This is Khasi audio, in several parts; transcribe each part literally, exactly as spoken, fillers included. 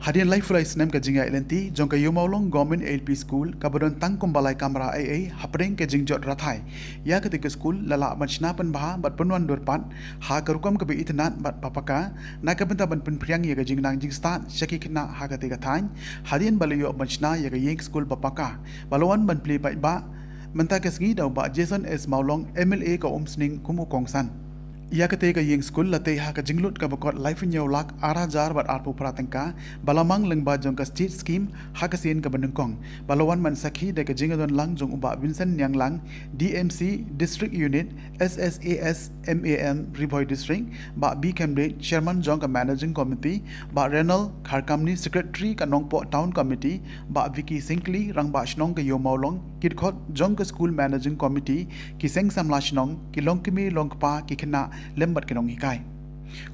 Hadien laiphew lai snem ka jingïaid lynti jong ka Ïew Mawlong Government A L P School, kaba don tang kumba lai kamra ei ei, hapdeng ka jingjot rathai ïa katei ka skul, la lah ban shna pynbha bad pynwan dur pat ha ka rukom kaba itynnad bad ba paka, na ka bynta ban pynphriang ïa ka jingnang jingstad sha ki khynnah ha katei ka thaiñ, hadien ba la ïoh ban shna ïa ka ïing skul ba paka ba la wan ban plie paidbah mynta ka sngi da u Bah Jason S Mawlong, M L A ka Umsning, kum u kongsan. Ïa katei ka ïing skul la tei ha ka jinglut kaba kot laiphew hynñiew lak ar hajar bad arphew phra tyngka, ba la mang lyngba jong ka State Scheme ha ka sien kaba nyngkong, ba la wan ban sakhi da ka jingdon lang jong u Bah Vincent Nianglang, D M C, District Unit, S S A S M A M, Ri Bhoi District, Bah B Khymdeit, Chairman jong ka Managing Committee, Bah Renald Kharkamni, Secretary ka Nongpoh Town Committee, Bah Vicky Syngkli, Rangbah Shnong ka Ïew Mawlong, ki dkhot jong ka School Managing Committee, ki seng samla shnong, ki longkmie longkpa, ki khynnah lem bad ki nonghikai.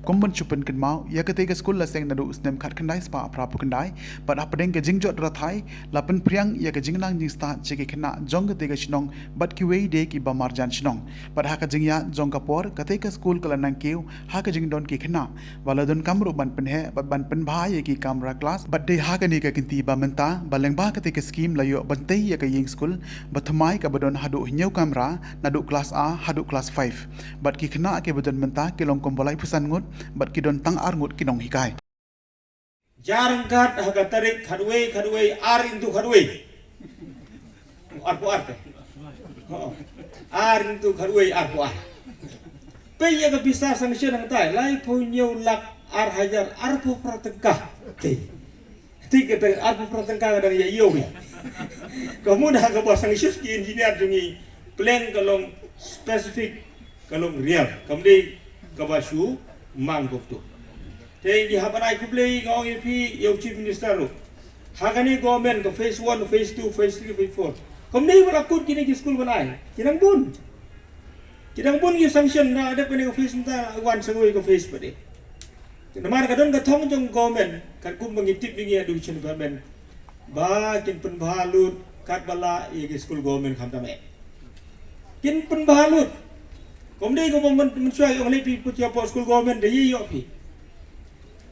Kum ban shu pynkynmaw, ïa katei ka skul la seng naduh u snem khatkhyndai spah phra phew khyndai, bad hapdeng ka jingjot rathai, la pynphriang ïa ka jingnang jingstad sha ki khynnah jong katei ka shnong bad kiwei de kiba marjan shnong. Bad ha ka jingïaid jong ka por, katei ka skul ka la nang kiew ha ka jingdon ki khynnah, ba la donkam ruh ban pynheh bad ban pynbha ïa ki kamra klas. Bad dei ha kane ka kynti ba mynta, ba lyngba katei ka skhim la ïoh ban tei ïa ka ïing skul ba thymmai kaba don haduh hynñiew kamra, naduh klas A haduh klas five. Bad ki khynnah kiba don mynta ki long kumba laiphew san ngut, bad ki don tang ar ngut ki nonghikai. Jar ryngkat ha ka tarik khatwei, khatwei, ar into khatwei. Arphew ar te. Ho. Ar into khatwei, arphew ar. Peit ïa ka pisa sanction hangtai, laiphew hynñiew lak ar hajar arphew phra tyngka. Te. Te kata arphew phra tyngka ka dang ïa ïoh ïa. Ka mut ha kaba sanction ki engineer jong ngi, pleng ka long specific, ka long real. Kam dei kaba shu mang kumto. Te ngi hap ban ai khublei, nga ong ïa phi, ïa u Chief Minister ruh. Ha kane government ka phase one, phase two, phase three, phase four. Kam dei ba la kut kine ki skul ban ai. Ki dang bun. Ki dang bun ki sanction, na dep kane ka phase mynta, wan sa kawei ka phase pat de. Namar ka don ka thong jong government, katkum ba ngi tip ïa ngi ha Education Department, ba kin pynbha lut katba lah ïa ki skul government khamtam eh. Kin pynbha lut. Kam dei kumba myn-, mynshuwa ong lei phi put ïa phi skul government, da ïoh phi.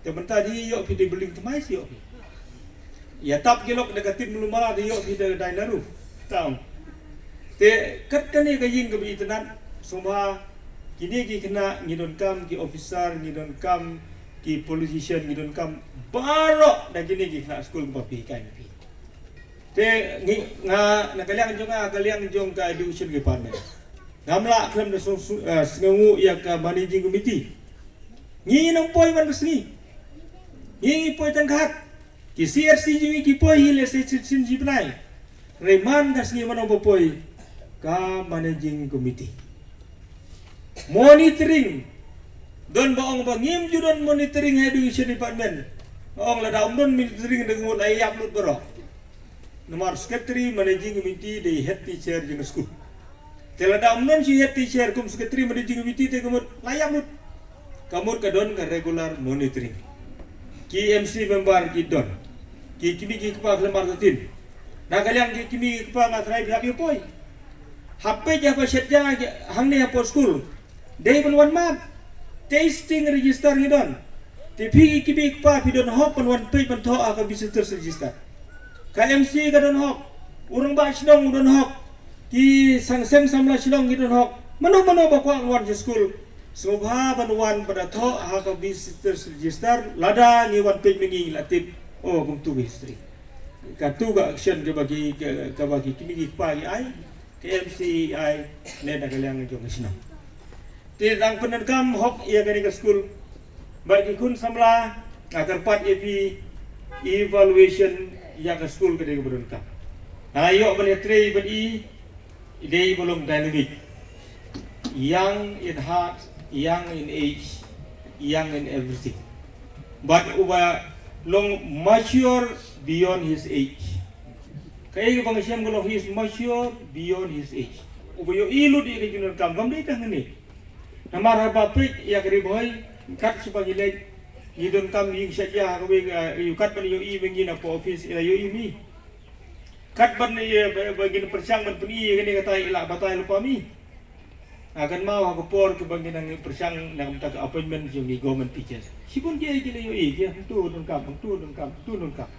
Te mynta da ïoh phi, da building thymmai sa ïoh phi. Ïa tap ki lok da ka Team Lumala, da ïoh phi da dai naru. Tang. Te kat kane ka ïing kaba itynnad, sngewbha kine ki khynnah ngi donkam, ki officer ngi donkam, ki politician ngi donkam, baroh da kine ki khynnah skul ba phi kai phi. Te ngi, nga, na ka liang jong nga, ka liang jong ka Education Department, ngam lah khlem da sng-, sng-, eh, sngewnguh ïa ka Managing Committee. Ngi nang poi man ka sngi. Ngi ngi poi tang khat. Ki C R C jong ngi ki poi hi lehse shi, shi bnai. Hynrei man ka sngi mano ba poi? Ka Managing Committee. Monitoring. Don ba ong ba ngim ju don monitoring ha Education Department. Ong lada ym don monitoring da ka mut la ïap lut baroh. Namar Secretary Managing Committee dei head teacher jong ka skul. Te lada ym don shi head teacher kum Secretary Managing Committee te ka mut la ïap lut. Ka mut ka don ka regular monitoring. Ki M C member ki don. Ki kmie ki kpa khlem artatien. Na ka liang ki kmie ki kpa nga tharai phi hap ïa poi. Hap peit ïa ba shet ïa hangne hapoh skul. Dei ban wan map. Testing register ngi don. Te phi ki kmie ki kpa phi don hok ban wan peit ban thoh ha ka visitors register. Ka M C ka don hok. U rangbah shnong u don hok. Ki seng seng samla shnong ki don hok. Mano mano ba kwah wan sha skul, sngewbha ban wan ban da thoh ha ka visitors register. Lada ngi wan peit ma ngi ngi la tip. Oh, kumtu ka history. Katu ka action kaba ki, ka, kaba ki kmie ki kpa ki ai. Ka M C ai ne na ka liang jong ka shnong. Te dang pyndonkam hok ïa kane ka skul. Bad ki khun samla, nga kyrpad ïa phi, evaluation ïa ka skul ka dei kaba donkam. Nga ïoh ban ïatrei bad i, i dei ba long dynamic. Young in heart, young in age, young in everything. Bad uba long mature beyond his age. Kaei kaba nga shem ka long, he is mature beyond his age. Uba ïohi lut ïa ka jingdonkam, kam dei tang hangne. Namar haba peit ïa ka Ri Bhoi, kat shaba ngi leit, ngi donkam ïing sha jia ha kawei, eh, ïa kat ban ïohi ma ngi na post office, ïa ïohi mi. Kat ban ïa ba, ba ngin pyrshang ban pyni ïa kane kata, ïa la batai lypa mi. Nga kynmaw ha ka por kaba ngi nang pyrshang na ka bynta ka appointment jong ngi government teachers. Shibun ki ei ki la ïohi ki hangto donkam, hangto donkam, hangto donkam.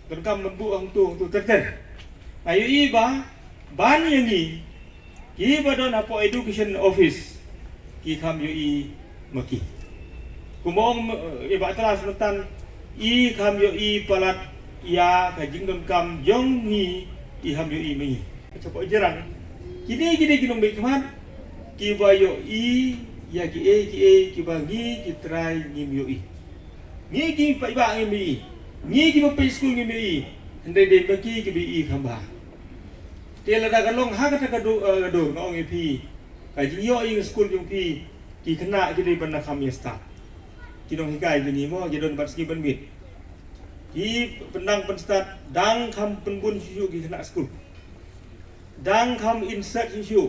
Donkam ban buh hangto, hangto ter ter. Nga ïohi ba ban ïa ngi kiba don hapoh education office ki kham ïohi ma ki. Kumba ong eh, i Bah Tras mynta i kham ïohi palat ïa ka jingdonkam jong ngi, i kham ïohi ma ngi. Ka chapoh Jirang kine kine ki nongbeh khmat kiba ïohi ïa ki ei ki ei kiba ngi ki trai ngim ïohi. Ngi ki paidbah ngim ïohi. Ngi kiba peit skul ngim ïohi. Hynrei dei ma ki kiba ïohi kham bha. Te lada ka long ha kata ka dur, eh, ka dur nga ong ïa phi, ka jingïohi ïa skul jong phi, ki khynnah ki dei ban da kham ïa stad. Ki nonghikai kine mo ki don bad sngi ban miet. Ki pyndang pynstad dang kham pynbun shuh shuh ki khynnah skul. Dang kham insert shuh shuh.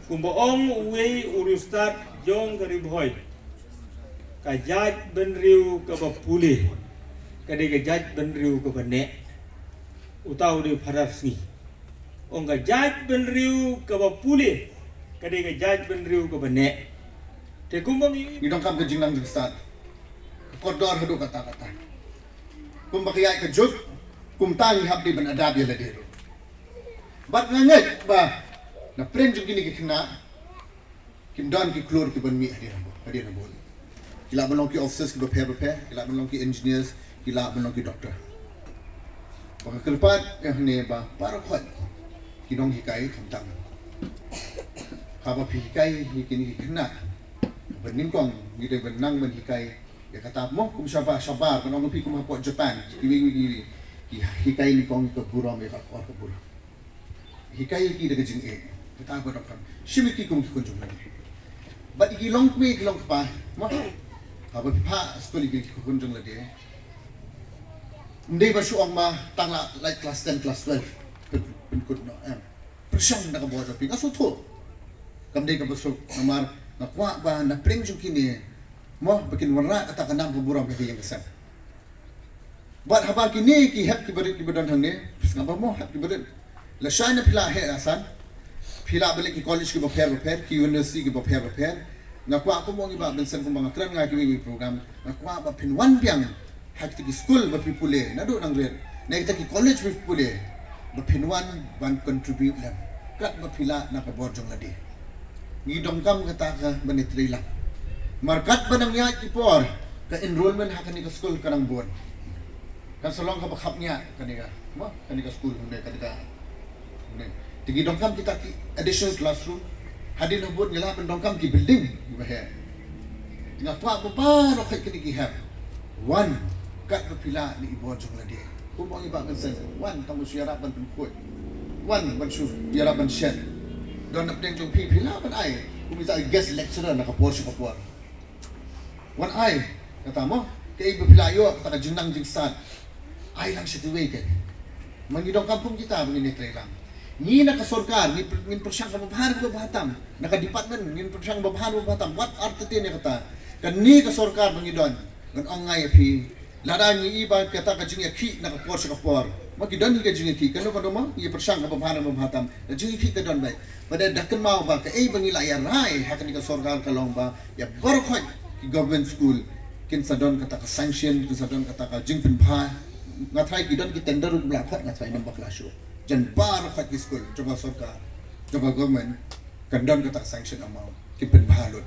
Kumba ong uwei u riewstad jong ka Ri Bhoi, ka jaitbynriew kaba pule ka dei ka jaitbynriew kaba neh. Uta u dei Phadar Sngi. Ong ka jaitbynriew kaba pule ka dei ka jaitbynriew kaba neh. Te kumba ngi, ngi donkam ka jingnang jingstad, ka kordor haduh katta katta. Kumba ka ïaid ka juk, kumta ngi hap dei ban adapt ïa lade ruh. Bad nga ngeit ba na pdeng jong kine ki khynnah kim don ki klur kiban mih hadien nabo, hadien nabo. Ki lah ban long ki officers kiba pher bapher, ki lah ban long ki engineers, ki lah ban long ki doctor. Ba ka kyrpad ïa hangne ba baroh khoit ki nonghikai khamtam, haba phi hikai ïa kine ki khynnah, ba nyngkong ngi dei ban nang ban hikai ïa kata mo, kum shabar, shabar, ban ong phi kum hapoh Japan, kiwei kiwei kiwei ki hikai nyngkong ïa ka burom, ïa ka kor ka burom. Hikai ïa ki da ka jingeh. Kata ba donkam. Shim ïa ki kum ki khun jong lade. Bad ïa ki long kmie ki long kpa, mo. Haba phi phah skul ïa ki khun jong lade, ym dei ba shu ong ba tang la lait class ten, class twelve, pyn, pynkut noh, em. Pyrshang da ka bor jong phi, nga sngewthuh. Kam dei kaba suk, namar nga kwah ba na pdeng jong kine, mo, ba kin wanrah kata ka nam ka burom ha ka ïing ka sem. Bad haba kine ki hep ki barit kiba don hangne, nga ba mo hep ki barit, lashai na phi la heh la san, phi lah ban leit ki college kiba pher bapher, ki university kiba pher bapher. Nga kwah kumba ong i Bah Vincent, kumba nga kren nga kiwei kiwei program, nga kwah ba phin wan biang ha kita ki skul ba phi pule, naduh nangrit, na kita ki college ba phi pule, ba phin wan ban contribute lem katba phi lah na ka bor jong lade. Ngi donkam kata ka ban ïatreilang. Namar katba nang ïaid ki por, ka enrollment ha kane ka skul ka nang bun. Kan sa long kaba khapngiah kane ka, mo, kane ka skul, kane ka, kane ka, kane. Te ngi donkam kita ki additional classroom. Hadien habud ngi lah ban donkam ki building kiba heh. Te nga kwah ba baroh khoit kine ki hep, wan katba phi lah na i bor jong lade. Kumba ong i Bah Vincent, wan tang ba shu ïarap ban pynkhuid, wan ban shu ïarap ban shet. Don na pdeng jong phi, phi lah ban ai kum i guest lecturer na ka por sha ka por. Wan ai kata mo, kaei ba phi la ïoh, kata ka jingnang jingstad, ai lang sha kiwei. Te ma ngi donkam kum kita ba ngin ïatreilang. Ngi na ka sorkar ngi pr-, ngin pyrshang kaba bha kaba bha tam, na ka department ngin pyrshang kaba bha kaba bha tam. Wat artatien ïa kata. Kane ka sorkar ba ngi don, ngan ong nga ïa phi, lada ngi i ba kata ka jingïakhih na ka por sha ka por, ma ki don hi ka jingïakhih, kano kano ma ngi pyrshang kaba bha kaba bha tam, ka jingïakhih ka don beit. Bad da kynmaw ba kaei ba ngi la ïarai ha kane ka sorkar ka long ba ïa baroh khoit ki government school kin sa don kata ka sanction, kin sa don kata ka jingpynbha. Nga tharai ki don ki tender ruh ba la khot, nga tharai ym bakla shuh. Jan baroh khoit ki skul jong ka sorkar, jong ka government, kan don kata ka sanction amount, kin pynbha lut.